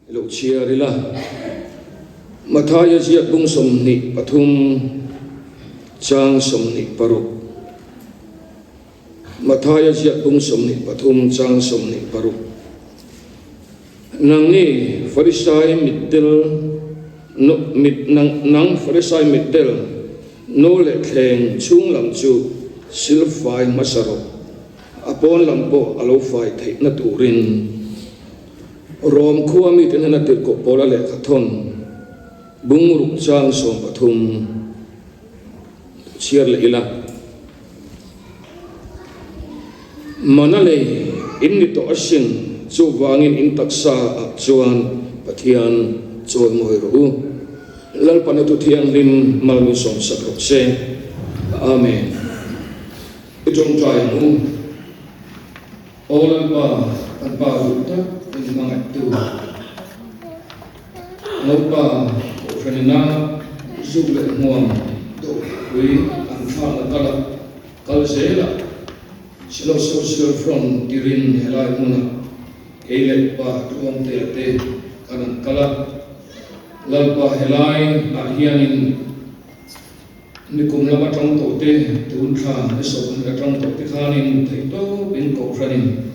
Lo chhiar ila, Mathaia ziak bung 23 chang 26. Mathaia ziak bung 23 chang 26. Nangni Farisai mitdel no mit nang nang Farisai mitdel no leh thleng chhung lam chu silfai hmasa rawh, a pawn lam pawh a lo fai theihna turin. Rom khua mite hnena tirhkoh Paula lehkha thawn bungruk chang 13 chhiar leh ila. Mana lei in ni tawh asin, chuvangin in taksa ah chuan Pathian chawimawi rawh u. Lalpana thu thianghlim mal min sawmsak rawh se. Amen. I tawngtai ang u. Aw Lalpa, kan Pa duh tak min hmangaihtu. Lalpa, Kohhran ina zuk leh hmuam dawhpui an thlakna kal a, kal zel a, Silo Social Front tirin helai hmuna kei leh Pa Tluangtea te kan an kal a. Lalpa helai ah hianin Nikum lam atang tawh te, tun thla ni 20 atang tawh te khanin theihtawp in kohhranin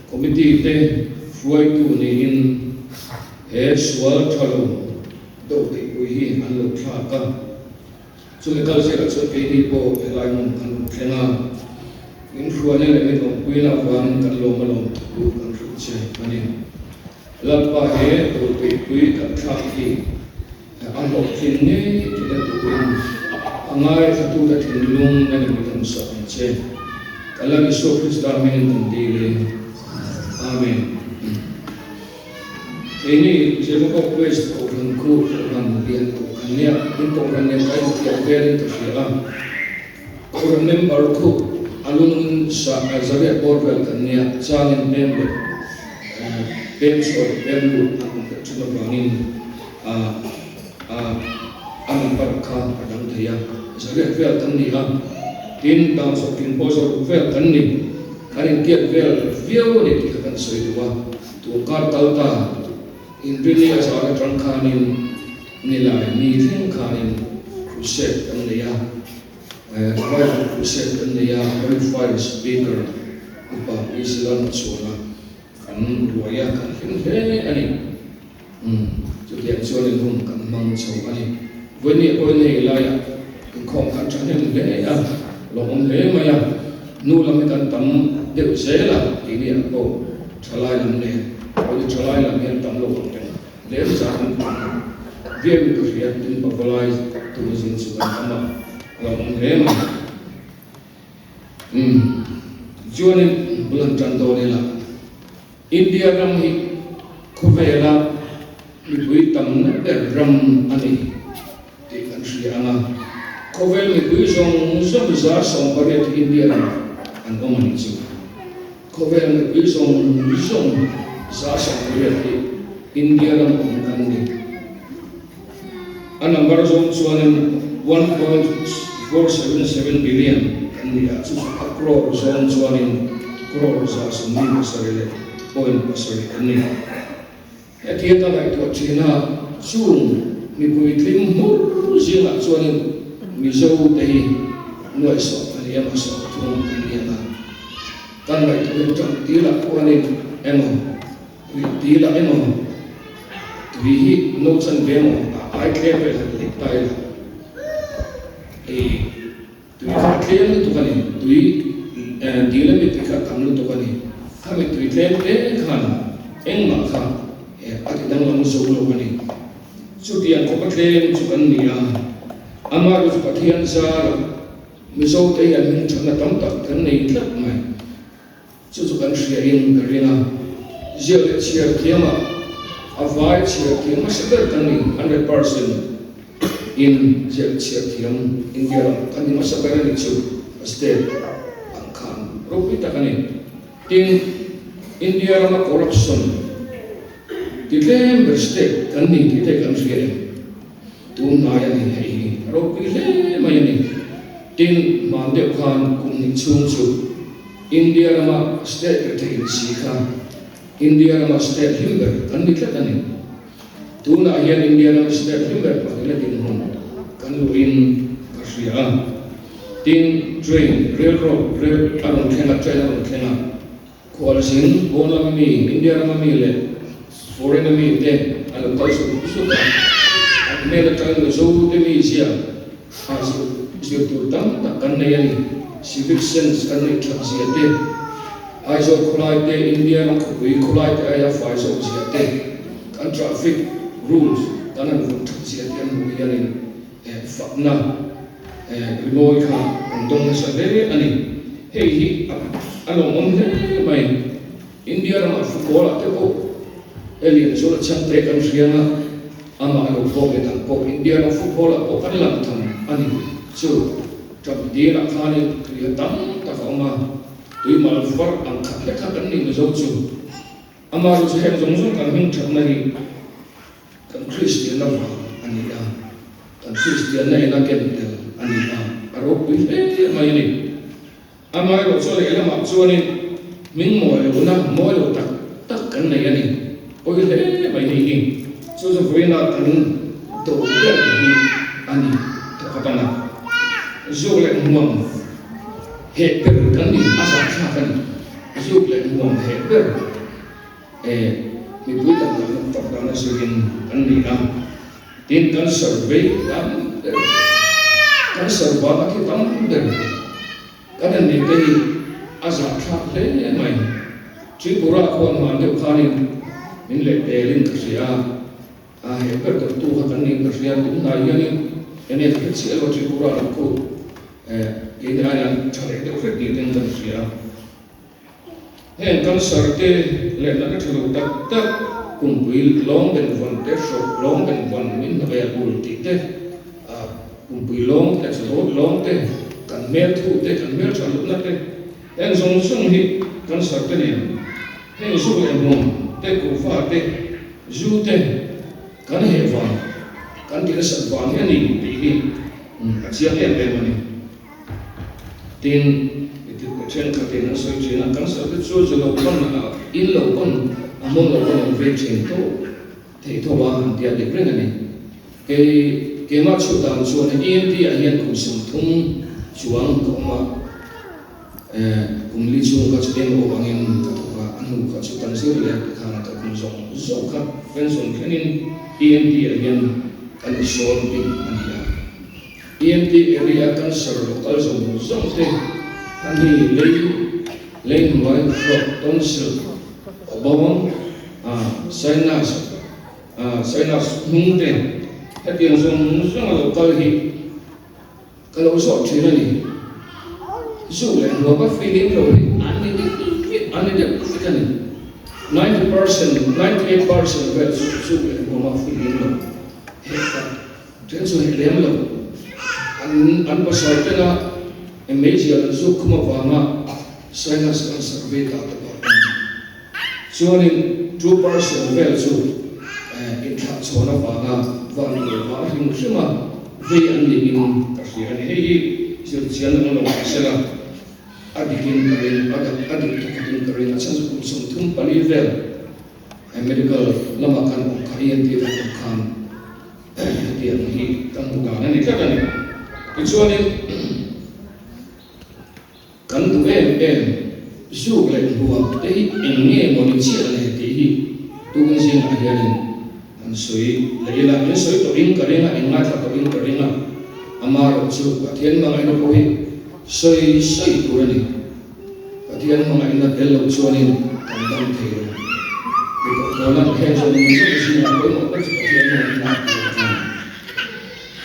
committee te hruaitu niin he sual tha lo deuh theihpui hi an lo thlak a. Chumi kal zirah chuan keini pawh helai hmun kan rawn thleng a, min hruaina leh min awmpuina avangin kan lawm alawm thu kan hrilh che a ni. Lalpa he dawhtheihpui kan thlak hi A hlawhtlin ngei tih a turin a ngaithlatute thinlung a ni min rawn sak ang che. Ka Lal Isua Krista hmingin kan dil e. Amen. Keini Jehovah West Kohhran khu Kohhran lian Kohhran nia in Kohhran nen ka infiah velin ka hria a. Kohhran member khu a lungin sa zariah bawr vel kan nia changin pem leh pem sawi pem lut an awm leh thin avangin a a a number kha a dang thei a, zariah vel kan ni a, tin tang zawhkin pawh zawrh vel kan ni, kan intiat vel viau a ni tih kha kan sawi duh a, tun kar kal ta inrini a zan atang khanin nilai ni thleng khanin crusade kan nei a, revival crusade kan nei a, qualified speaker upa Pi Zilana chuan a. Kan ruai a, kan hlim hle a ni. Umm, chutiang chuan in hun kan hmang chho a ni. Vawinia pawhin hei laiah inkhawm kha a thahnem hle a, lawmawm hle mai a. Nu lam hi kan tam deuh zel a, keiniah pawh thalai lam nen, vawiin thalai lam hian tam lo ang reng lem zat an tam viau in ka hria, tin pavalai tun zing chu kan tam a, lawmawm hle mai. Umm, chuanin bul han tan dawn ila, India ram hi khawvela mipui tamna ber ram a ni tih kan hria ang a, khawvel mipui zawng zawng 8% hi India ramah an awm a nih chu. Khawvel mipui zawng zawng 8% hi India ram awm kan ni. A number zawng chuanin 1.477 billion kan ni a, chu chu a crore zawng chuanin crore 47.7 kan ni. Hetia ka ngaihtuah thin a, chung mipui tling hmur zingah chuanin Mizo te hi nuaihsawh kan ni emaw 30 kan ni ang a, kan ngaihtuahin ṭang tilah khuanin emaw Tui lah emaw, tui hi no chan ve emaw a ai tlem vel han leh ta ila, ei tui kha a tlem lutuk a ni, tui dil ami tui kha a tam lutuk a ni, khami tui tlem te khan engmah kha a ti danglam zo lo a ni. Chutiang khawpa tlem chu kan ni a, amaherawhchu Pathian zarah Mizote hian hmingthatna tam tak kan nei tlat mai. Chu chu kan hria in ka ring a, ziak leh chhiar thiam ah a vai chhiar thiam hmasa ber kan ni, 100% in ziak leh chhiar thiam India ram kan ni hmasa ber a nih chu a state ang khan ropui tak a ni. Tin, India rama corruption ti tlem ber state kan ni tih te kan hria em? Tun hnai a ni hei hi a ropui hle mai a ni. Tin, hman deuh khan kum hnih chhung chu India rama state rethei si kha. India rama state hlim ber kan ni tlat a ni. Tunah hian India ram state hlim ber pahnihna dinhmun kan luhin ka hria a. Tin, train, railroad, rel a rawn thleng a, train a rawn thleng a. Khualzin pawn lama mi, India rama mi leh foreign a mi te an lo kal zuk zuk a. An hmel atangin Mizo te mizia ah zir tur tam tak kan nei a ni. Civic sense kan neih that zia te, Aizawl khawlai te, India ram khawpui khawlai te aia fai zawk zia te, kan traffic rules kan han vawn that zia te an hmuh hianin fakna rimawi kha an dawng nasa hle a ni. Hei hi a lawmawm hle mai. India ramah football ah te pawh Alien chu a chhang te kan hria a, amah lo pawh leh dang pawh India ram football ah pawh kan lang tham a ni. Chu ṭam dirah khanin tui a tam tak a awm a, tui mal var ang khat hlek kha kan ni Mizo chu. Amah chu heng zawng zawng kan hming ṭhatna hi Kan Kristianna vang a ni a, kan Kristianna in a ken tel a ni a, a ropui hle mai a ni. Amaherawh chu lehlamah chuanin hming mawi lohna mawi lo tak tak kan nei a ni. Pawi hle mai hei hi chu chu vawiina kan do ber hi a ni thawkhat ang a. Zuk leh hmuam heh ber kan ni a zahthlak a ni. Zuk leh hmuam heh ber. E, mipui tam tak lam fak dana zirin kan ni a, tin kan survey tam ber, kan servana khi tam ber kan han nih te hi a zahthlak hle mai. Tripura khuan hman deuh khanin min leh pelin ka hria a, a he ber kan tu kha kan niin ka hria, tunhnai hianin enge ka hre chiah lo Tripura lam khu e, keini aiin an tha leh deuh hret niin kan hria a. Heng cancer te leh natna tha lo tak tak, kumpui lawng benvawn te, hrawk lawng benvawn min hna ve ul tih te, kumpui lawng te, chawdawt lawng te, kan hmel thu te, kan hmel tha lohna te, heng zawng zawng hi cancer te nen heng zu leh hmawm te, kuhva te, zu te kan heh vang, kan ti nasat vang hi a ni tih hi a chiang em em a ni. Tin, thenkhatin an sawi thin a, cancer te chu zu lo pawn a, in lo pawn a hmun lo pawn an vei thin tho thei tho a han tia dik reng a ni. Kei keimah chhut dan chuan ENT ah hian kum 30 chuang ka awm a, kum li chhung kha chu eng awh angin ka thawk a, a hnu kha chu kan zir leh te khan ka kum zawng zawng kha pension thlengin ENT ah hian kan insawn bik a ni a. ENT area cancer lo kal zawng zawng te a ni lei lei hnuai throat tonsil bawng sinus sinus hnung te hetiang zawng zawng a lo kal hi ka lo zawh thin a ni. Zu leh hnuai ka feeling lo hi an ni deuh vek an ni deuh vek a ni. 90% 98% vel chu zu leh hnuama feeling lo heta Then chu hei lem lo. An an pasal tena meizial an zuk khum avanga sinus cancer vei ta te pawh an ni. Chuanin 2% vel chu inthlah chhawn avanga van lo vang hrim hrima vei an niin ka hria a ni. Hei hi zirchian ang lo mah sela a dikin ka ring, a dik thawkhatin ka ring. A chhan chu kum 34 vel medical lamah khan awm kha ENT kan awm khan Hetiang hi ka hmuh dan a ni tlat a ni. Tichuanin kan duh em em zuk leh hnuam te hi eng nge maw ni chiah le tih hi tun zingah hianin han sawi leh ila, in sawi tawhin ka ring a, in ngaithla tawhin ka ring a, amaherawh chu Pathian hmangaihna pawh hi sawi sawi tur a ni. Pathian hmangaihna tel lo chuanin kan dam thei lo. Ti tawh dawn a, heng zawng zawng zingah pawimawh tak chu Pathian hmangaihna a ti lo tan.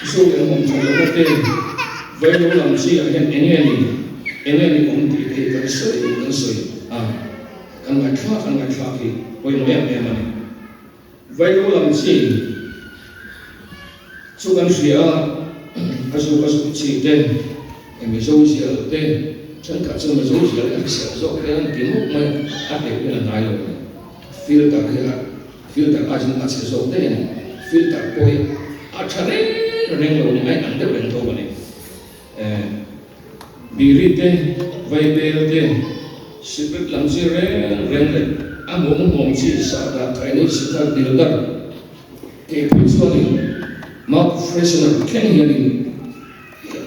Zu leh hmawm tha lohna te, vai lo lam chi ah hian enge ni, enge ni awm tih te hi kan sawi kan sawi a, kan ngaihthlak kan ngaihthlak hi pawimawh em em a ni. Vai lo lam chi chu kan hria a, a zuk a zuk chi te, Mizo zial te, thenkhat chu Mizo zial hi a hrisel zawk te an ti mawp mai a, a hleuh hian a hnai lo a ni. Filter hi a filter aiin a chhe zawk daih a ni. Filter pawh hi a tha reng reng lo a ni, a inang deuh reng tho a ni. Biri te, Vaibel te, Sikret lam chi reng reng leh a. A hmuam hmuam chi sahdah khaini sikhar dil dar kei phei chuanin mouth freshener thleng hianin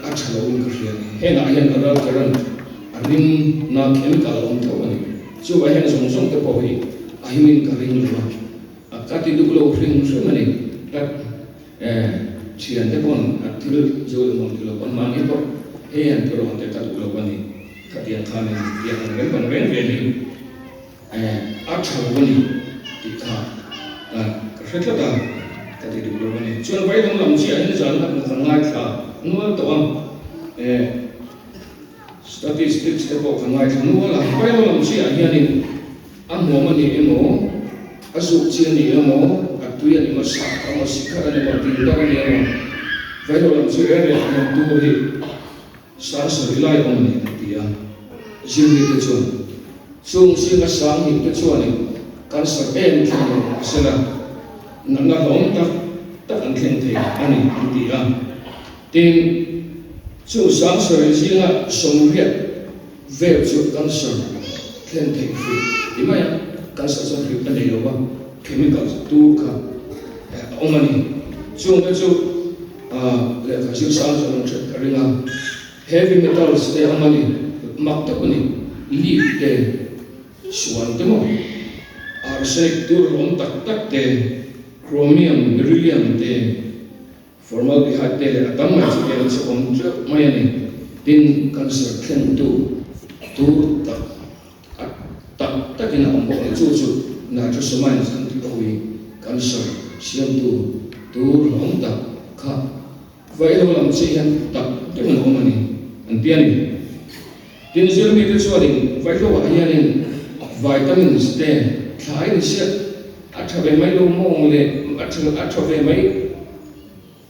a tha loin ka hria a ni. Hengah hian adulterant a rim na chemical a awm tho a ni. Chuvah hian zawng zawng te pawh hi a himin ka ring lo a, a ka ti duh lo hrim hrim a ni. Ka thian te pawn a thil zu leh nuam ti lo pawn mahni pawh hei han ti rawn te ka duh lo a ni. Khatiang khanin tiang ang reng bang reng reng hi a tha lo a ni tih kha ka hre tlat a, ka ti duh lo a ni. Chuan Vailung lam chiah hi zan khat ka ngaithla nual tawh a, statistics te pawh ka ngaithla nual a, Vailung lam chiah hianin a hmuam a ni emaw, a zuk chi a ni emaw, a tui a ni emaw, sah emaw, sikhat a ni emaw, dildar a ni emaw, Vailung lam chu reng reng hian tur hi Sangsari lai awm a ni an ti a. Zirmite chuan, Chung zinga sanghnih te chuanin cancer em thleng lo mah sela, natna hlawm tak tak an thleng thei a ni an ti a. Tin, chung sangsari zinga sawmriat vel chu cancer thlen theih hrih ti mai a, cancer chuan hrih a nei lo va, chemicals tur kha a awm a ni. Chungte chu. Lehkha zir sang chuan an hriat ka ring a, heavy metals te awm a ni, mak deuh a ni, lead te, suan te maw, arsenic tur awm tak tak te, chromium, beryllium te, formaldehyde te leh a tam mai chu tiang chu awm teuh mai a ni. Tin, cancer thlengtu tur tak a tak takin a awm bawk a ni. Chu chu nitrosamines an tih ho hi cancer siamtu tur hlawm tak kha vailo lam chi hian tak deuhin a awm a ni an ti a ni. Tin, zirmite chuanin vaihloah hianin vitamins te thlai ni siak a tha ve mai lo mawng leh a tha ve mai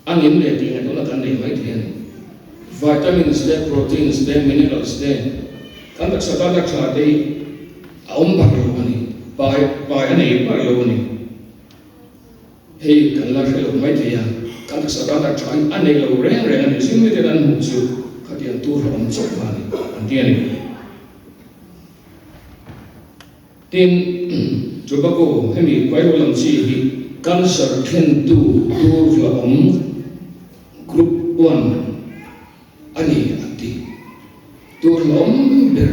A ngem leh tih ngaihtuahna kan nei mai thei a ni. Vitamins te, proteins te, minerals te kan taksa tana tha te hi a awm bar lo a ni. Pai pai a nei bar lo a ni. Hei kan la hre lo mai thei a, kan taksa tana tha hi a nei lo reng reng a ni. Zing miten an hmuh chu khatiang tur a awm chauh kha a ni an ti a ni. Tin, tobacco hemi vairo lam chi hi cancer thlentu tur hlauhawm group one a ni an ti. Tur hlauhawm ber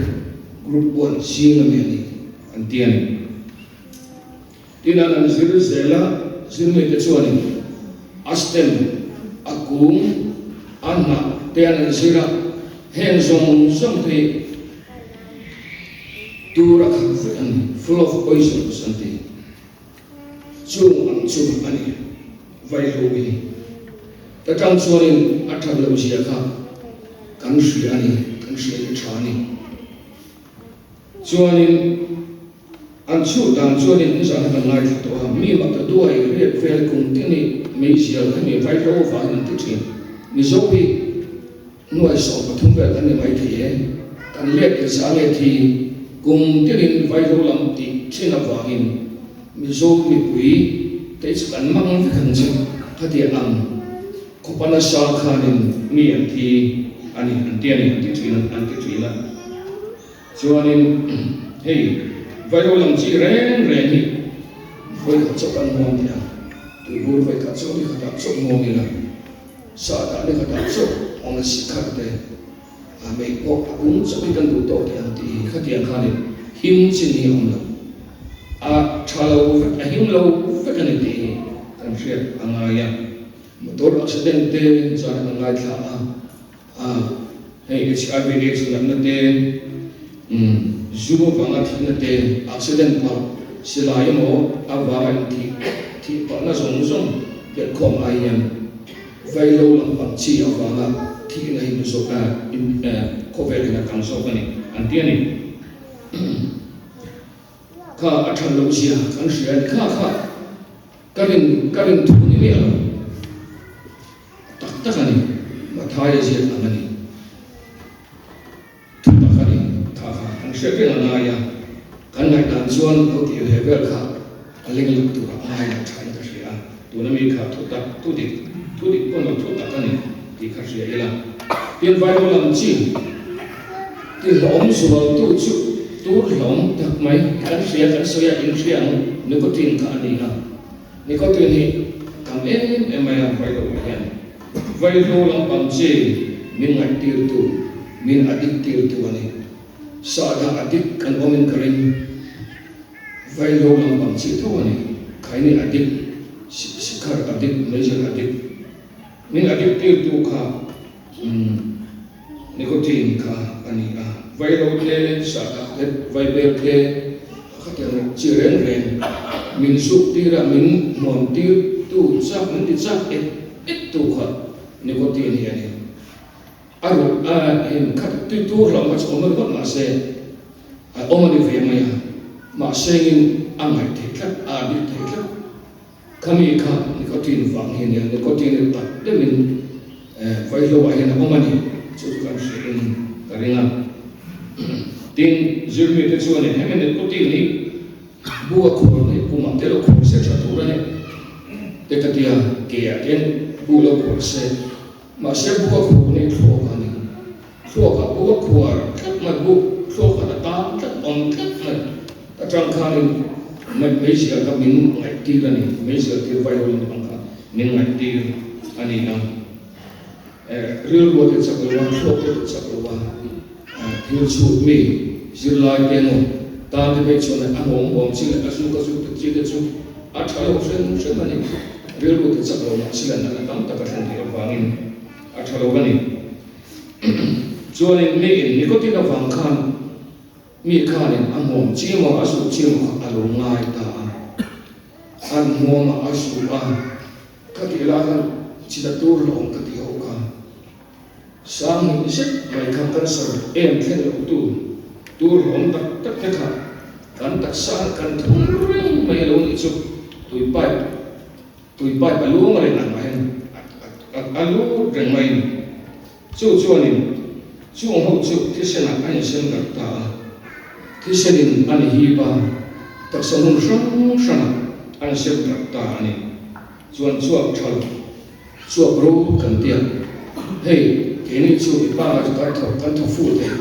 group one zing ami a ni an ti a ni. Tin, an an zir zel a, zirmite chuanin a stem, a kung, a hnah te an an zir a, heng zawng zawng te hi Tur a khat vek a ni, full of poisons an ti. Chung ang chu a ni, vaihlo hi. Ta tang chuanin a that loh zia kha kan hria a ni, kan hria hi tha a ni. Chuanin an chhut dan chuanin nizan kha kan ngaithla tawh a, mi mak ta duai riat vel kum te ni meizial kha mi vaihlo vangin an ti thin. Mizo hi Nuai 13 vel kan ni mai thei e. Kan let leh sa nge thi kum tinin vaihlo lam tih thin avangin Mizo mipui te chu kan mang vek ang che. Khatiang ang khawpa nasa khanin mi an thi a ni an ti a ni an ti thin a an ti thin a. Chuanin hei vaihlo lam chi reng reng hi vawikhat chawp an hmuam teh ang. Tuibur vawikhat chawp ni khatah chawp hmuam ila. Sahdah ni khatah chauh awm a si khat te, a mei pawh a kung chauh hi kan duh tawk teh ang tih hi khatiang khanin him chin hi a awm lo. A tha lo vek, a him lo vek a ni tih hi kan hriat a ngai a. Motor accident te zan kan ngaithla a, a hei HIV AIDS natna te, zu avanga thihna te, accident palh, silai emaw avanga inthih thih palhna zawng zawng piankhawm ai hian vaihlo lampang chi avanga thihna hi zawk a khawvel in a kang zawk a ni an ti a ni. Kha a that loh zia kan hria a ni. Kha kha ka rin ka rin thu ni miah lo. Tak tak a ni. Mathaia ziak ang a ni. Thu tak a ni. Kha kha kan hriat reng a ngai a, kan ngaihdan chuan lo tih ve vel kha a leng loh tur a ngai lo thain ka hria a, tuna mi kha thu tak, thu dik, thu dik pawn lo thu tak a ni tih kha hria ila. Tin, Bible lam chi ti hlawm zualtu chu. tur hlawm tak mai kan hria kan sawi a in hria ang nicotine kha a ni a. Nicotine hi tam em em mai a vaihlo ah hian vaihlo lampang chi min ngaihtirtu, min addict tirtu a ni. Sahdah addict kan awmin ka ring. Vaihlo lampang chi tho a ni. Khaini addict, sikhar addict, meizial addict. Min addict tirtu kha nicotine kha a ni a. Vaihlo te, sahdah te, vaibel te khatiang chi reng reng min zuk tir a, min hmuam tir tu chak, min ti chak et et tu kha nicotine hi a ni. A ruh a in khat tui tur hlauh kha chu awm ringawt mahse a awm a ni ve mai a, mahsengin a ngaih theih tlat, a addict theih tlat. Khami kha nicotine vang hi a nia, nicotine hi tak deuhin vaihlo ah hian a awm a ni, chu chu kan hriat in ka ring a. Tin, zirmite chuanin hemi nicotine hi bu a khuar mai, pumah te lo khuar se tha tur a ni te ka tia, ke ah te bu lo khuar se. Mahse buk a khuar nei thluak a ni. Thluak ah buk a khuar tlat mai, buk thluak khat a tan tlat, awm tlat mai. Atang khanin meizial kha min ngaihtir a ni, meizial tir vailo lam ang kha min ngaihtir a ni a. Rilru a ti chak lo a, thluak te a ti chak lo a, thil chhut mi zirlai te emaw tan te phei chuan a nghawng nghawng chi leh a zuk a zuk te chi te chu A tha lo hrim hrim a ni. Rilru ti chak lo mah sila natna tam tak a thlen theih avangin a tha lo a ni. Chuanin miin nicotine avang khan mi khanin a hmuam chi emaw a zuh chi emaw kha a lo ngai ta a. An hmuam a, a zuh a, khatih lah khan chita tur la awm ka tih ho kha. Sang hnih zet mai kha cancer em thlen loh tu tur hlawm tak tak te kha kan taksa ah kan thum reng mai a lo nih chu tui pipe tui pipe a luang reng ang ah hian a lut reng mai a ni. Chu chuanin chung ho chu thisen ah a insem darh ta a, thisen in a ni hip a, taksa hmun hrang hrang ah a insem darh ta a ni. Chuan chuak tha lo. Chuak ro kan ti a, hei keini chu i pa chu kan thaw kan thaw fuh thei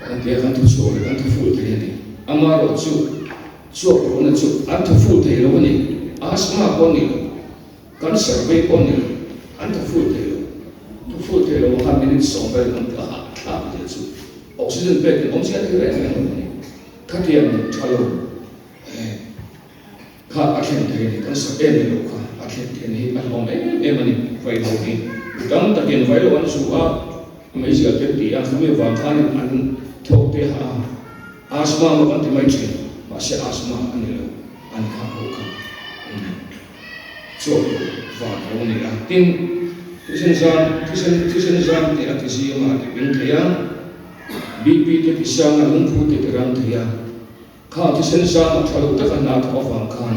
kan ti a, kan thaw chhuak leh kan thaw fuh thei a ni. Amaherawhchu chuak ro na chu an thaw fuh thei lo a ni, asthma pawh a ni lo, cancer vei pawh a ni lo, an thaw fuh thei lo. Thaw fuh thei lo khan minute 10 vel an tla thlak zia chu oxygen pek in awm chiah thei reng reng lo a ni. Khatiang tha lo eh. Kha a thlen thei a ni, kan sak em em loh kha a thlen thei a ni hi a hlawm em em a ni, vaihlo hi mi tam takin vaihlo an zu a, meizial te an ti a, khami vang khanin an thawk te a, asthma maw kan ti mai thin, mahse asthma a ni lo, an kha ho kha chuak lo vang a lo ni a, tin thisen zam thisen thisen zam te a ti zing a, a ti ping thei a, BP te ti sang a, lungphu te ti rang thei a. Kha thisen zam a tha lo taka hna thawh avang khan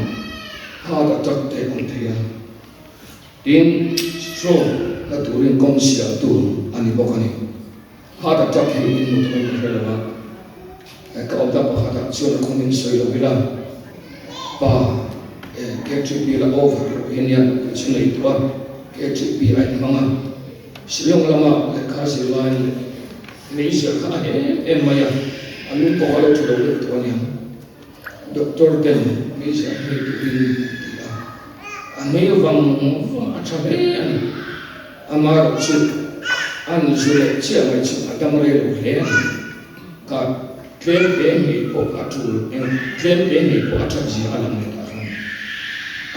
heart attack te awm thei a, tin stroke na turin kawng sial tur a ni bawk a ni. Heart attack hi in hmu tawh in ka hre lo a, ka awmna pakhatah chuan a khawmin sawi lo ila pa KTP la over loh hi ania nupui chu nei tawh a, KTP a inhmang a, Shillong lama lehkha zirlai leh Meizial kha a em em mai a, a lung pawh a lo tha lo deuh tawh a niang. Doctor ten meizial hmei turin an ti a, a hmei vang vang a tha hle a ni. Amaherawh chu an zu leh chiah mai chu a dam rei lo hle a ni. Ka tlem te hmei pawh a tul eng tlem te hmei pawh a that zia a lang leh tah khan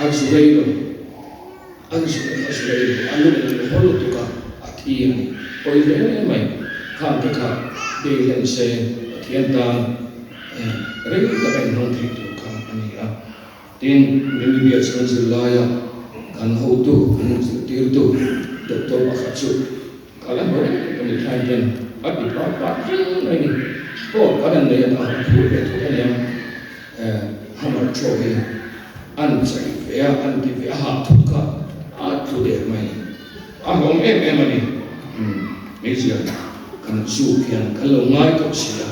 a zu rei lo. An zu a zu rei lo, a lung in a haw lutuk a, a thi a ni. Pawi hle mai, khang te kha bei hlen se Pathian tan rei taka inhmang thei tur kha a ni a. Tin, Namibia chuan zirlaia kan hotu, kan zirtirtu Doctor pakhat chu ka la hmu reng ka ni thlai hian a ti pat pat reng mai ni. Pawh kan an nei a, a han phur ve thut a nia. Hammer throw hi an chai ve a, an ti ve a, hah thut kha a tlu der mai a ni. A hlawm em em a ni. Hmeichhia kan zuk hian kan lo ngai tawh si a,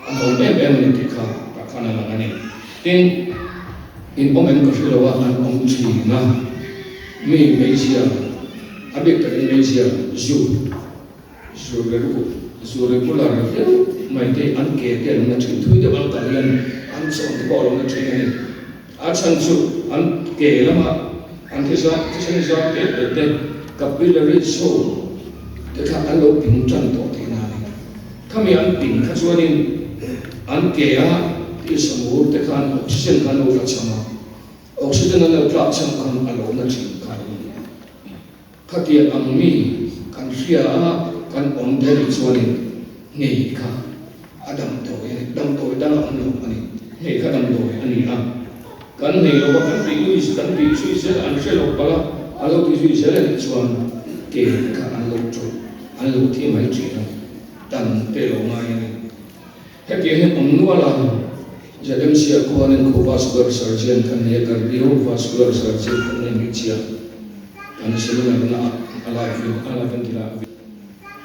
a hlawm em em a ni tih kha tah khan a lang a ni. Tin, in awm em ka hre lo a, an awm thin a, mi hmeichhia, a bik takin hmeichhia zuk, zu le ruk. Zu regular deuh mai te an ke te an la thin thui deuh an kal hian an chawn te pawh a lo la thin a ni. A chhan chu an ke lama an thisa thisen zam te te te capillary so te kha an lo ping tan tawh tihna a ni. Khami an ping kha chuanin an ke a tisa mur te khan oxygen kha an lo tla cham a, oxygen an lo tlak cham khan a lo na thin kha a lo ni a. Khatiang ang mi kan hria a, kan awm te nih chuanin ngei kha a damdawi a ni, damdawi dang a awm lo a ni, ngei kha damdawi a ni a. Kan nei lo va, kan tih lui, kan tih zui zel an hre lo palh a, an lo ti zui zel a nih chuan ke kha an lo chawlh, an lo thi mai thin a, dan te lo ngai a ni. Hetiang hian awm nual a, ZMC-ah khuanin khu vascular surgeon kan nei a, cardiovascular surgeon kan nei mai chiah. Kan seminar na a live in a live in tila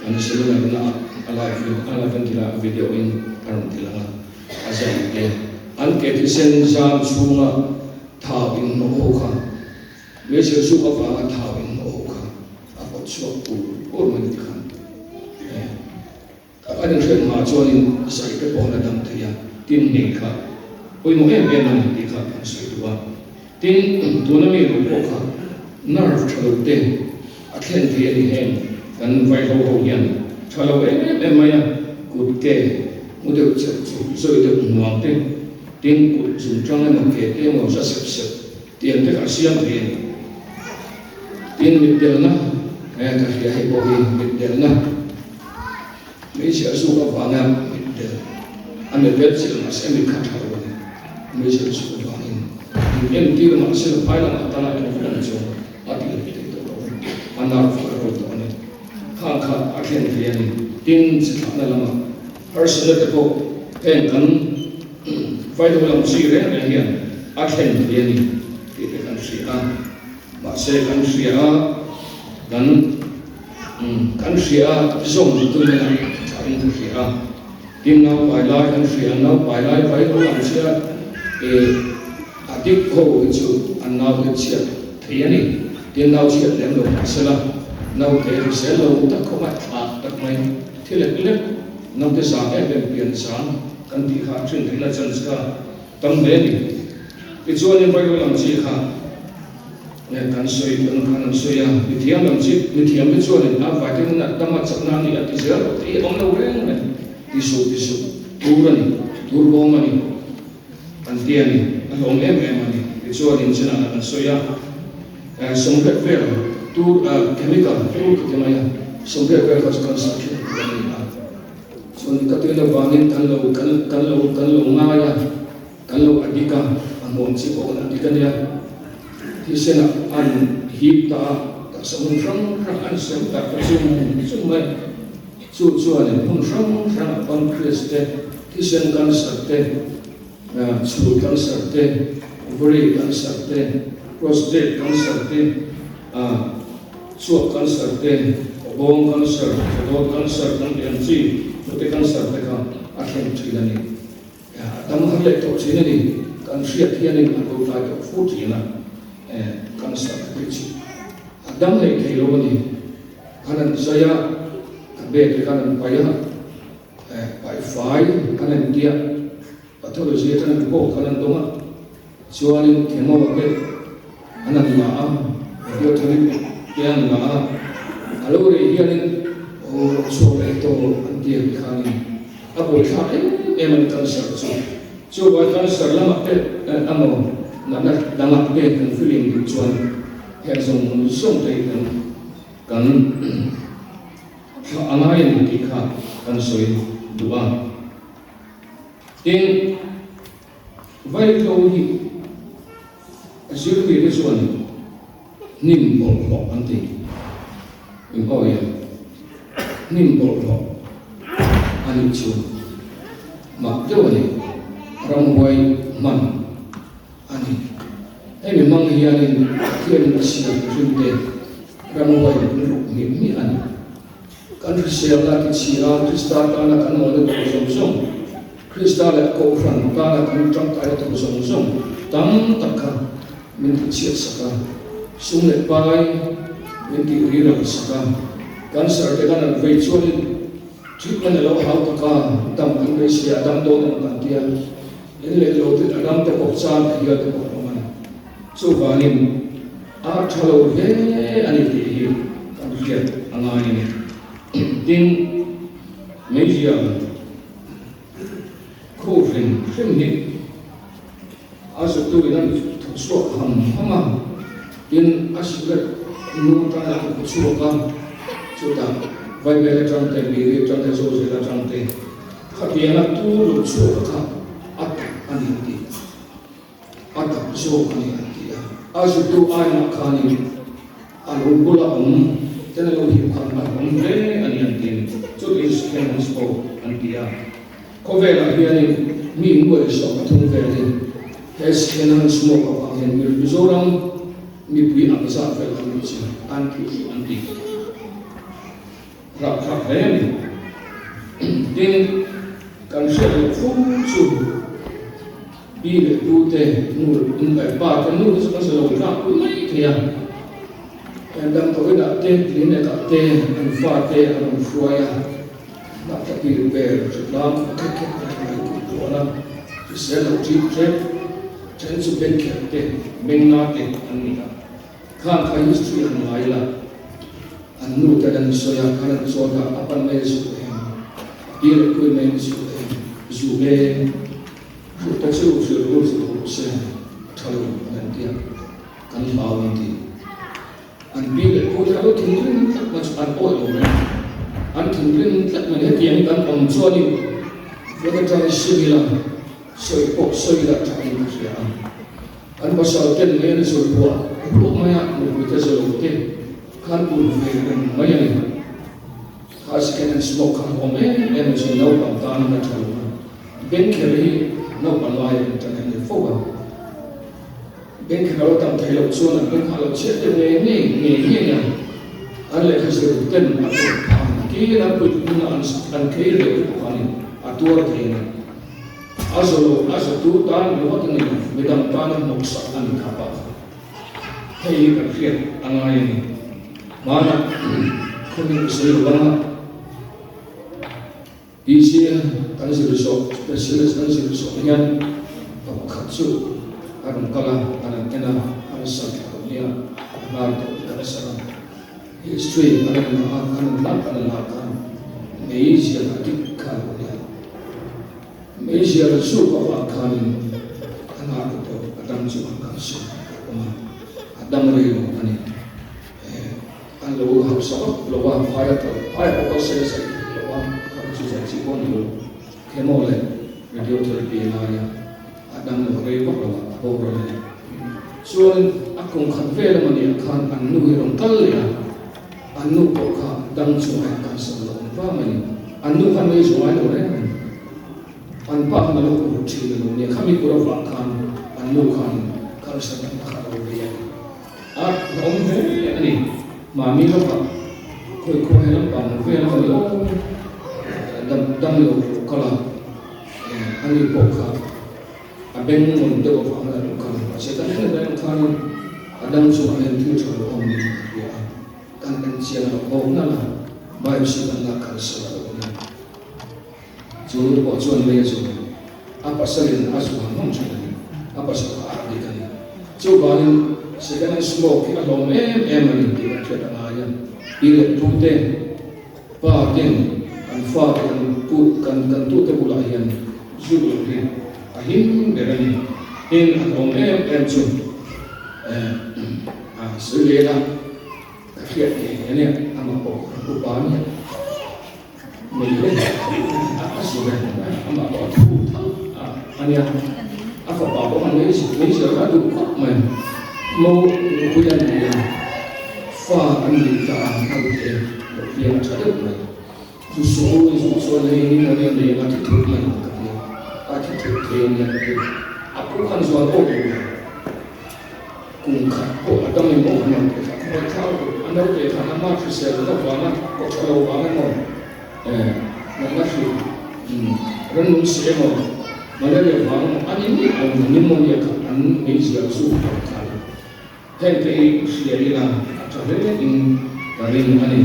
kan seminar na a live in a live in tila video in a rawn ti lang a, a zai te an ke thisen zam chhunga thau inhnawh ho kha hmeichhe zuk avanga thau inhnawh ho kha a pawt chhuak ur ur mai ti khan. An inhriat hma chuanin zai te pawh an la dam thei a, tin nei kha pawimawh em em a ni tih kha kan sawi duh a. Tin, tuna mi lo pawh kha nerve tha lo te a thlen thei a ni heng kan vaihlo ho hian tha lo em em mai a, kut ke mu deuh chelh chu zawi deuh hnuang te, tin kut zungtang emaw ke te emaw za sep sep tiang te kha a siam thei a ni. Tin, mitdelna, ka hria hei pawh hi mitdelna. Hmeichhe a zuk avanga mitdel a mitdel chilh mahse mit kha tha lo a ni. Hmeichhe a zuk avangin in entir mahse la phai lamah tala en vek a ni chuan a tih leh thei tawh lo a ni. A nerve a rawn tawh a ni. Khang kha a thlen thei a ni. Tin, chi thlahna lamah harsatna te pawh heng kan vailo lam chi reng reng hian a thlen thei a ni tih te kan hria a. Mahse kan hria a, kan kan hria a, zawm tu nena tha in ka hria a, tin naupai lai kan hria a, naupai lai vai ho ang chiah e a dik ho hi chu an nau te chhiat thei a ni, tin nau chhiat lem lo mahsela naute hrisel lo tak khawp a thlah tak mai thi lek lek naute zang em em pian zang kan tih kha thin theihna chance kha tam hle a ni. Tichuanin Bible ang chi kha kan sawi kan khan an sawi a, mithiam lam chi mithiam te chuanin a vitamin a tam a chakna a ni a ti zel rawh tih hi a awm lo reng mai, ti suh ti suh tur a ni, tur bawm a ni an ti a ni, a hlawm em em a ni. Tichuanin chinah an sawi a, sawmriat vel tur chemical tur ka ti mai a, sawmriat vel kha chu kan sa thin tur a ni a, chuan ka tuina vangin kan lo kan kan lo kan lo ngai a. Kan lo addict a, a hmuam chi pawh kan addict a nia. Thisen ah an hip ta a, taksa hmun hrang hrang an sem tak ta chung chung mai. Chu chuanin hmun hrang hrang ah pancreas te, thisen cancer te, chhul cancer te, ovary cancer te, prostate cancer te, chuap cancer te, bawng cancer, thadawt cancer kan tih ang chi, hnute cancer te kha a thlen thin a ni. A tam har leh tawh thin a ni. Kan hriat hianin a lo tlai tawh fu thin a, cancer te phei chu a dam leh thei lo a ni. Khan an zai a, ka bag te khan an paih a, paih fai an en tia, pathology atang report khan an dawng a, chuanin chemo te an an la a, radiotherapy te an la a, a lo rei hianin aw rawn chhuak leh tawh an ti ang khanin a buaithlak em em a ni cancer chu. Chuvai cancer lamah te emaw natna dangah te kan feeling duh chuan heng zawng zawng te hi kan kan thlah a ngai a ni tih kha kan sawi duh a. Tin, Vaihlo hi zirmite chuan hnim bawlhhlawh an ti. Eng awi a? Hnim bawlhhlawh a nih chu mak deuh a ni. Ramhuai hman a ni. Hemi hmang hianin Pathianin a siam mihringte ramhuai min ruk hmih hmih a ni. Kan hriselna ti chhi a, Krista tana kan mawlna tur zawng zawng, Krista leh a Kohhran tana kan tangkaina tur zawng zawng tam tak kha min ti chhiat sak a, sum leh pai min tih ri rang sak a, cancer te kan an vei chuanin. Treatment a lo hau tak a, dam kan beisei a, dam dawn emaw kan tia, in leh lo te a dam te pawh chan a hial te pawh an awm a ni. Chuvangin a tha lo hle a ni tih hi kan hriat a ngai a ni. Tin, meizial khu hrim hrim hi a zutu in an thaw chhuak ham ham a, tin a cigarette nu atangin an thaw chhuak a, chutah vaibel atang te, biri atang te, zozel atang te khatianga tur lo chhuak a kha a tak a ni a ti, a tak zawk a ni an ti a, a zutu aiah khanin a lo bula awm ten a lo hip khan a awm hle a ni an ti a ni, chutin Scanlon's pawh an ti a. Khawvelah hianin mi nuai 30 vel hi he Scanlan smoke avang hian Mizoram mipui ang zat vel an nih chu an tih chu an ti rapthlak hle a ni. Tin, kan hriat loh fo chu pi leh pu te, nu leh pa te, nu te chu kan sa lo tlak pui mai thei a, damdawiinah te, clinic ah te an fate an rawn hruai a. Hnah pil vel hritlang a khet khet mai mai tih dawn a, hrisel lo ṭip ṭep ṭhen chu beng kherh te, beng na te an ni a. Khang kha history han ngai la, an nu ten an sawi a, khan an zawt a, a pan mai zu em, a pi leh pui mai zu em, zu em, hruh ta chu hrilh ru zu rawh se, a ṭha lo an han ti a, kan hlau an ti. An pi leh pu te a lo thinrim tlat mai chu an awih lo reng a, an thinrim tlat mai hetiang hi kan awm chuanin vote atangin sim ila sawi pawh sawi ila tha in ka hria a. An pasal ten mai an zul buah buah mai a, mipui te zolo te khan ur ve reng mai a ni. Kha second hand smoke kha an awm em em a chu naupang tan a tha lo a, bengkher hi naupang laia intan a ni fo a. Bengkher a lo tam theih loh chuan an beng kha a lo chhiat deuh ngei ngei ngei ngei a, an lehkha zir ten a tawp phah ang tiin an puitling a an khei reuh te pawh khanin a tuar thei a ni. A za lo, a za tu tan ringawt a ni lo, midang tana hnawksak a ni kha pah kha. Hei hi kan hriat a ngai a ni. Hmanah khawmin ka sawi lo vang a. PC kan zir zawh, specialist kan zir zawh hian pa pakhat chu a rawn kal a, a rawn en a, a rawn sar thla tawh nia, a hnar tawh tih a la sar a. History a rawn la a, a rawn lak a rawn lak a, meizial a dik kha a lo nia. Meizial a chhuk avang khanin a hnar te pawh a dam chu a kalsan a awm a, a dam rei lo a ni. An lo hausa vak lo a, phai a kal, phai pawh kal se zai theih loh a, kha chu zai chi pawh a ni lo. Chemo leh radiotherapy a ngai a, a dam lo rei vak lo a, a boral a ni. Chuan a kum khat vel emaw niah khan an nu hi rawn kal leh a, an nu pawh kha dam chu a inkalsan loh ang vang a ni. An nu khan mei zawh ngai lo reng a ni. An pa khan a lo kur thin a lo nia, khami kur avang khan an nu khan cancer natna kha a lo vei a ni. A awm hle a ni. Mahni lawkah khawi khaw he lampang vel a ni aw dam dam lo lo kal a, ani pawh kha a beng ngawn deuh avang a lo kal a, mahse kan en reng khanin a dam chu an en thil tha lo awm niin ka hria a, kan en chiang lo bawk nalh a, biopsy kan lak khan sawi a lo ni. Chu nu pawh chuan mei a zu a pasalin a zu ham ham thin a ni. A pasal kha a dik a ni. Chuvangin second hand smoke hi a hlawm em em a ni tih kan hriat a ngai a. Pi leh pu te, pa ten kan fa te kan pu kan kan tu te bulah hian zu loh hi a him ber a ni. Tin a hlawm em em chu eh a sawi lel a ka hriat ngei ngei a nia amah pawh kan upa a nia. A zu reng amah pawh a thu thang a nia, a fapa pawh a mei meizial kha a duh khawp mai. Mo nupui an nei a, fa an nei ta a, naute lo piang a tha deuh mai. Zu suh u, zu chuan hei pneumonia nei anga thi thut mai ang ka ti a, a thi thut thei a nia ka ti. A pu khan zual awk lo a. Kum khat pawh a dam emaw a naute kha khawi thlau duh, a naute khan ama hrisel na vanga pawh tha lo vang emaw eh natna hri rannung si emaw malaria vang emaw a ni miah lo ni pneumonia kha an meizial chu a rawn thal. Heng te hi hria ila a tha hle in ka ring a ni.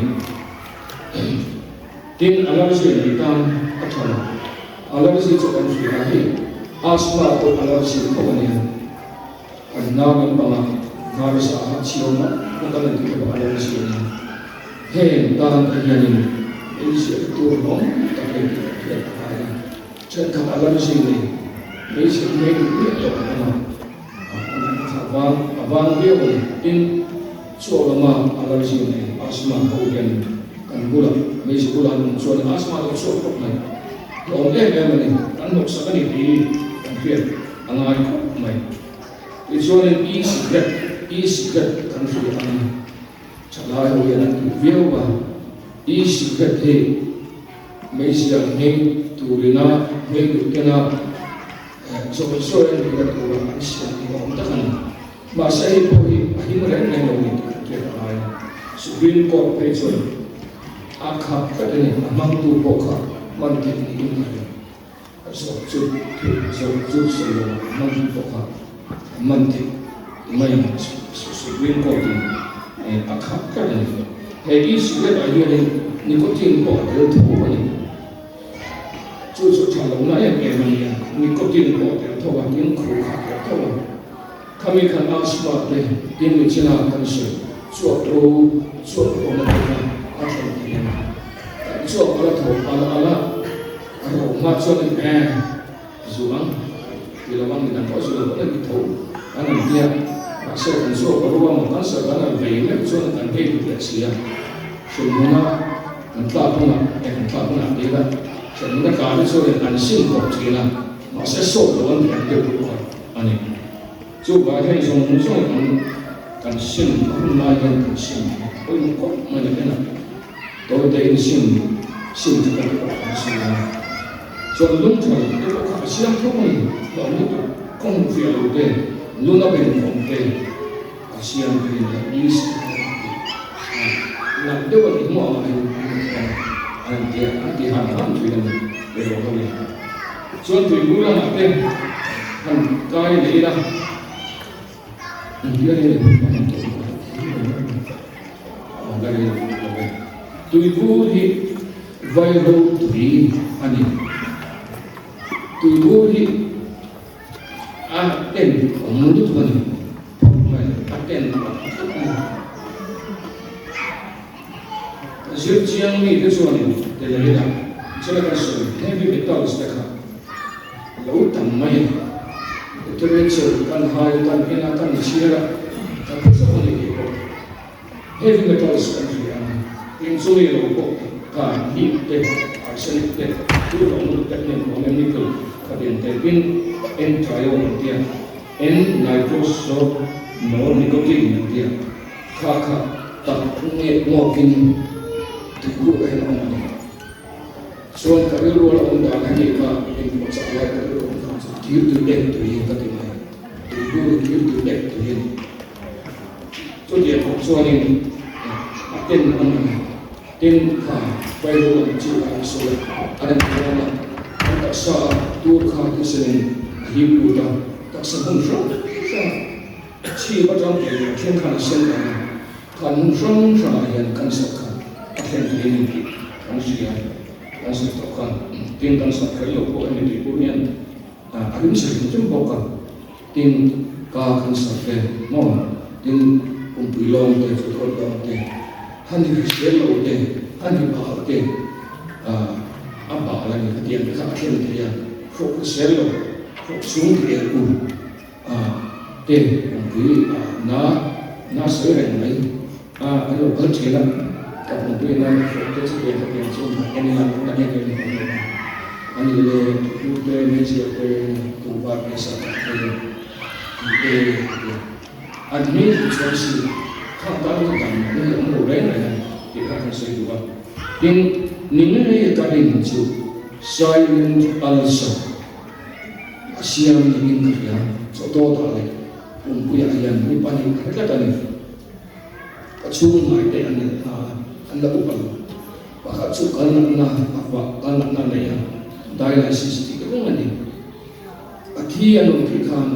Tin, allergy nei tan a tha lo. Allergy chu kan hria a hei, asthma pawh allergy tho a nia. Kan nau lampanga virus ah a chhiau mawlh mawlh a lan tih erawh allergy a nia. Heng tan te hianin ei ziah tur hlawm tak leh tih kan hriat a ngai a. Thenkhat allergy nei ei ziah mai duh miah loh an awm a, a vang a vang viau a ni. Tin, chaw lama allergy nei asthma ho hian kan bulah hmeichhe bulah an awm chuan asthma lo chhuak khawp mai. Hlawm em em a ni, kan hnawksak a ni tih hi kan hriat a ngai khawp mai. Tichuanin e-cigarette, e-cigarette kan hria ang a, thalai ho hian an duh viau a, e-cigarette hi meizial hming turina hming duh tena zawi zawi a nihna tura an siam ni awm tak a ni. Mahse hei pawh hi a him reng reng lo ni tih kan hriat a ngai a, Supreme Court phei chuan a khap tlat a ni, a hmangtu pawh kha hman theih niin ka hria. A zawh chu theih zawh chu sawi lo a hmangtu pawh kha man theih mai ang Supreme Court in a khap tlat a ni. He e-cigarette ah hianin nicotine pawh a tel tho a ni. Chu chu tha lohna em em a ni a, nicotine pawh a tel tho a, tin khuh kha a tel tho a. Khami khan asthma te tin michina kan sawi chuak ro chuak ro na te kha a thlen thei a ni. Kan chuak ala tho ala ala a ro hma chuan in e zu ang ti lo ang midang pawh zu lo pawh an ti tho kan an tia mahse kan chuak a ro a maw cancer kan an vei meuh chuan kan vei duh leh si a hremhmun a kan tlak hunah e kan tlak hunah ti ila hremhmun a tla te chuan in an sim tawh thin a mahse sawt lo an ti ang deuh bawk a. a ni. Chuvah hian zawng zawng kan kan sim a hun lai hian kan sim a pawimawh khawp mai a en a, tawite in sim sim chu kan pawh kan sim a, chuan lung tha lo te pawh kha a siam tho a ni, hlauh lutuk khaw hmuh fiah lo te, lung a ben khawm te a siam thin a, east a nalh deuh a ni hmuh ang a an ti a, an ti han han thin a ni, erawh ho in. Chuan tuibur lamah te han kai leh ila, engtia rei leh hun han tawh bawk a, la rei lo lo e. Tuibur hi vairo tui a ni. Tuibur hi a ten awm lutuk a ni, phawk mai a ten awm tlat a ni. Zirchiang mite chuanin Telerina chela kan sawi heavy metals te kha lo tam mai a, literature kan hai kan en a kan chhiar a kan hre zawk a ni tih pawh heavy metals kan hria ang eng chu nge lo pawh kha lead te arsenic te thil awm lutuk te hnem awm em nickel kha den te tin N-trione an tia N-nitroso nornicotine an tia. Kha kha tak nge ngawkin tuibuh ka en awm a ni. Chuan ka rilru a la awm dan a ni kha engpawh chak lai ka rilru awm dan chu thir tui ek tui hi ka ti mai. Tuibuh hi thir tui ek tui a ni. Chutiang bawk chuanin a ten awm a ni. Tin, kha Bible lam chu a rawn sawi a, a rawn puang a, an taksa a tur kha thisen in a hip lut a, taksa hmun hrang hrang Chhip atang thei leh then khan a sen dan a, khan hmun hrang hrangah hian cancer kha a thlen thei a ni tih kan hria, kan sawi tawh kha. Tin, cancer kher lo pawh hemi tih pawh hian a rim sa hrim hrim bawk a, tin, ka cancer te maw, tin, pumpui lawng te, futhawt lawng te, han hi hrisel lo te, han hi bal te, a bal a ni khatiang te kha a thlen thei a, hrawk hrisel lo, hrawk chhung thei a u. A te pumpui a na na sawi reng mai a an lo kal thin a ka pumpui na hrawk te chu pian ka pian chu en ila na nge nge ni awm lo a ani le tu te hmeichhia te tu va te sa tak te ti te tia an hming chu chuan si kha tan chu dan na hi awm lo reng reng a ni tih kha kan sawi duh a tin ni ngei ka rin chu silent ulcer. A siam niin ka hria, chaw dawtah leh pumpuiah hian mi pahnih ka hre tlat a ni. Ka chhung hnai te an nelh hna a, an la upa lo. Pakhat chu kal natna a vah, kal natna a nei a, dialysis tih te reng a ni. A thi an awm thih khan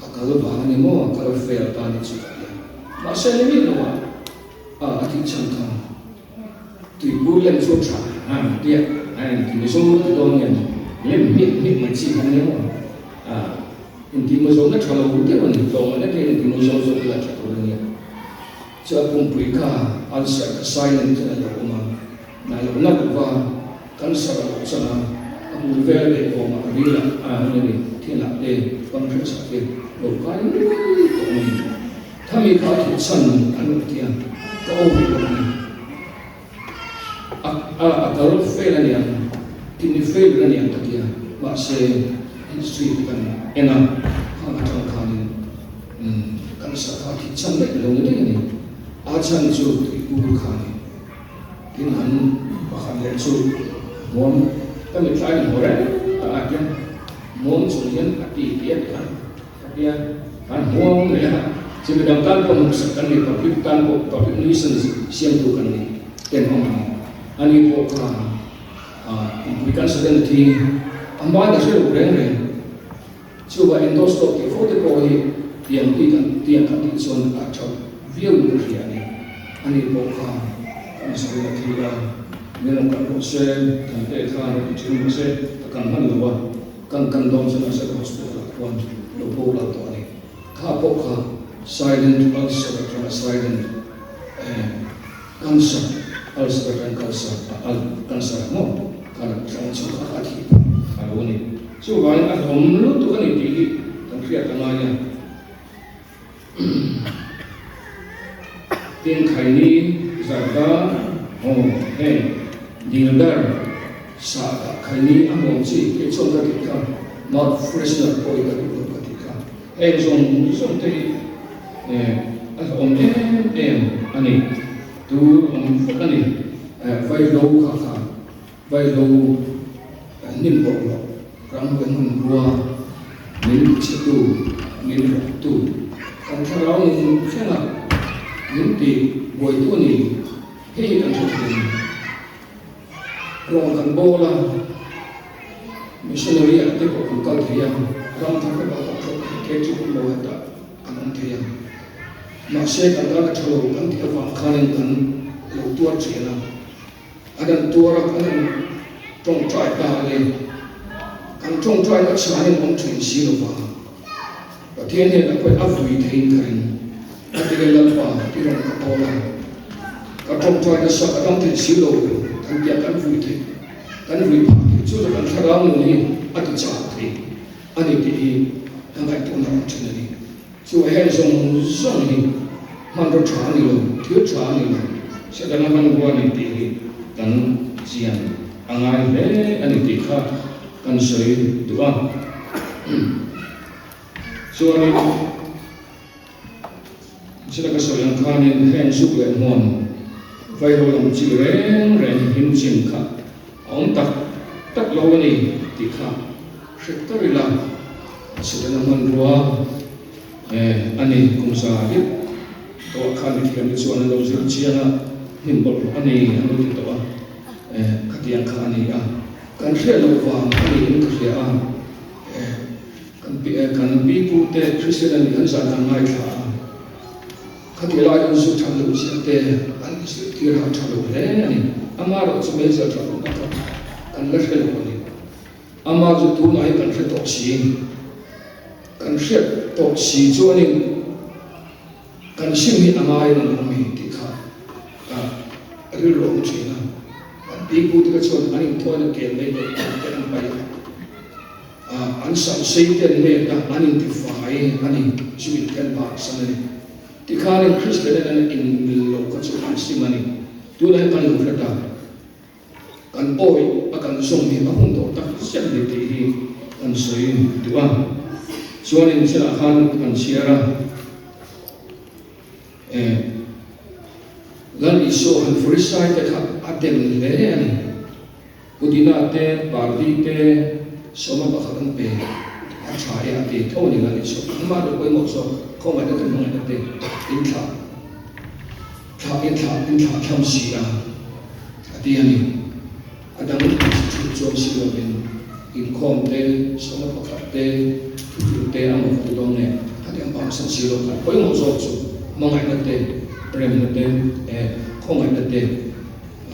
a kal vang a ni maw, a kal fel ta ni chu ka ti a. Mahse ni miah lo ah a thih chhan khan tuibur lem chu a tha. Ha tia a inti mizo ti dawn nge maw lem hmiah hmiah mai chi kha nia maw a inti mizo na tha lo deuh a ni tlawmngaihna te hian inti mizo zawk ila tha tur a nia. Chu a pumpui kha ulcer kha silent in a lo awm a, na lo na lova cancer a lo chan a, a hmul vel leh awmah a ril ah a eng nge ni thilah te pancreas ah te lo kai nuai tawh a ni. Thami kha a thih chhan an rawn ti a, ka aw rih lo a ni. A a a kal fail a niang, kidney failure a niang ka ti a, mahse history te kan en a, khang atang khanin umm cancer kha a thih chhan daih lo ni daih a ni. A chhan chu tuipur kha a ni. Tin an pakhat leh chu hmuam ka mithlai in haw reng a a tia, hmuam chung hian a ti ti a ti a. Ka tia, kan huang leh a, chi midang tan pawh hmuhsak kan ni, public tan pawh public nuisance siamtu kan ni tenawm a ni. Ani pawh kha pumpui cancer en thi a hmain a hre lo reng reng. Chuvah endoscope tih fo te pawh hi tiang hi kan tiang kan tih chuan a tha viau in ka hria a ni. Ani pawh kha cancer in a thi a, min rawn kal rawh se, kan te khan rawn ti thin rawh se, ka kan hman lo a. Kan kan dawn chuan Azad Hospital ah khuan lo bo lo tawh a ni. Kha pawh kha silent ulcer atanga silent cancer ulcer atang cancer a cancer ah maw khan a tlang chu kha a thih phah a lo ni. Chuvangin a hlawm lutuk a ni tih hi kan hriat a ngai a. Tin Khaini, Zarda, aw heng Dildar, Sahdah, Khaini a hmuam chi kei chuan ka tih kha mouth freshener pawh hi ka duh lo ka tih kha heng zawng zawng te hi a hlawm em em a ni tur awm vek a ni vaihlo kha kha Vaihlo hnim bawk loh, ramhuai hmanrua min chhetu, min rawktu, kan thlarau nun thlenga min ti buaitu a ni. Hei hi kan hre thei a ni. Rawng kan bawl a, missionary ah te pawh kan kal thei a, ram thar te pawh kan tlawh thei, kei chu hun lo hetah kan awm thei a. Mahse kan tan a tha lo kan tih avang khanin kan lo tuar ṭhian a. An han tuar a, an han tawngtai ta a ni. Kan tawngtai na chhan in awm thin si lo va, Pathian hian a khawih a vui theiin ka ring. A ti le Lalpa, i rawn ka kawl a, ka tawngtai nasa ka dam thei si lo kan tia kan vui thei, kan vui phah thei chu chu kan thlarau nun hi a ti chak thei a ni tih hi ka ngaihtuahna awm thin a ni. Chu heng zawng zawng hi hmanraw tha a ni lo, thil tha a ni lo, Setana hmanrua a ni tih hi kan chian a ngai hle a ni tih kha kan sawi duh a. Chuanin chila ka sawi ang khanin heng zuk leh hmuam vailo lam chi reng reng hi him chin kha a awm tak tak lo a ni tih kha hre tar ila. Setana hmanrua a ni kum za riat tawh ah khan mithiam te chuan an lo zir chiang a, hnim bawlhhlawh a ni an lo ti tawh a, khatiang kha a ni a, kan hriat loh vang a niin ka hria a, kan pi kan pi pu te Kristian a nih an zan kan ngaithla a, khati lai an zu that loh zia te an zirtir a tha lo hle a ni, amaherawhchu chu meizial that lohna kha kan la hre lo a ni. Amah chu tunah hi kan hre tawh si, kan hriat tawh si chuanin kan sim hi a ngai an awm hi tih kha a rilru a awm thin a. Kan pi pu te kha chuan an inthawn a kel mai daih ang te an paih a, an sam sei te an met a, an intifai a ni, chumi te an baksan a ni. Tikhanin Kristian in an inmil loh kha chu an sim a ni. Tunah hian kan lo hre ta. Kan awih a kan zawm hi a hun tawh tak zet ni tih hi kan sawi duh a. Chuanin chilah khan kan chhiar a, eh, Lal Isua han Farisai te kha a dem hle a ni. Pudina te, Pardi te, sawma pakhat an pe a tha e a ti tho a ni Lal Isua. Amah ro pawimawh zawk khawngaihna te hmangaihna te inthlah. Thlah in thlah in thlah tham si a, a ti a ni. A dang thu chuan si lovin inkhawm te, sawma pakhat te, thutluk te a mawh tu dawn nge? Khatiang bang san si lo khan pawimawh zawk chu hmangaihna te, remna te, eh khawngaihna te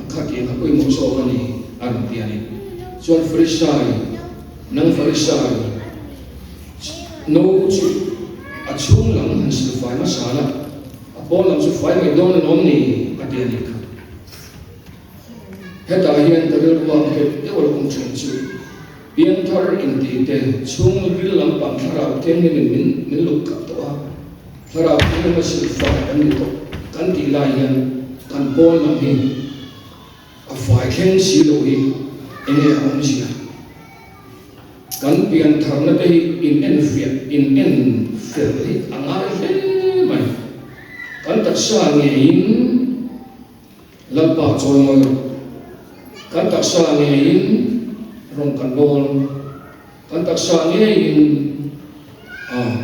khatiang a pawimawh zawk a ni. A rawn ti a ni. Chuan Farisai, nang Farisai, no chu a chhung lam han sil fai hmasa la, a pawn lam chu fai mai dawn an awm ni? A ti a nih kha. Hetah hian ka rilru a nghet deuh a lo awm thin chu pianthar inti te chhung ril lampang thlarau thianghlimin min min luk khat tawh a, thlarau thianghlim a sil fai kan ni tawh kan tih lai hian kan pawn lam hi a fai thleng si lo hi enge a awmzia? Kan piantharna te hi in enfiah in enfel hi a ngai hle mai. Kan taksa ngeiin. Lalpa chawimawi rawh. Kan taksa ngeiin rawn kan bawl, kan taksa ngeiin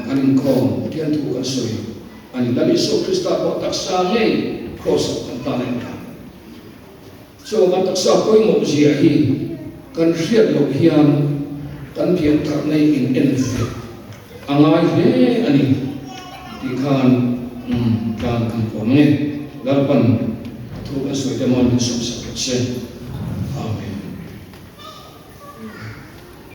kan inkhawm, Pathian thu kan sawi a ni. Lal Isua Krista pawh taksa ngei Kraws-ah kan tan a inthah. Chuan kan taksa pawimawh zia hi kan hriat loh hian kan pian tharna hi in enfiah a ngai hle a ni tih khan tlang kan kawm ang e. Lalpan a thu kan sawi te mawn min sawmsak rawh se.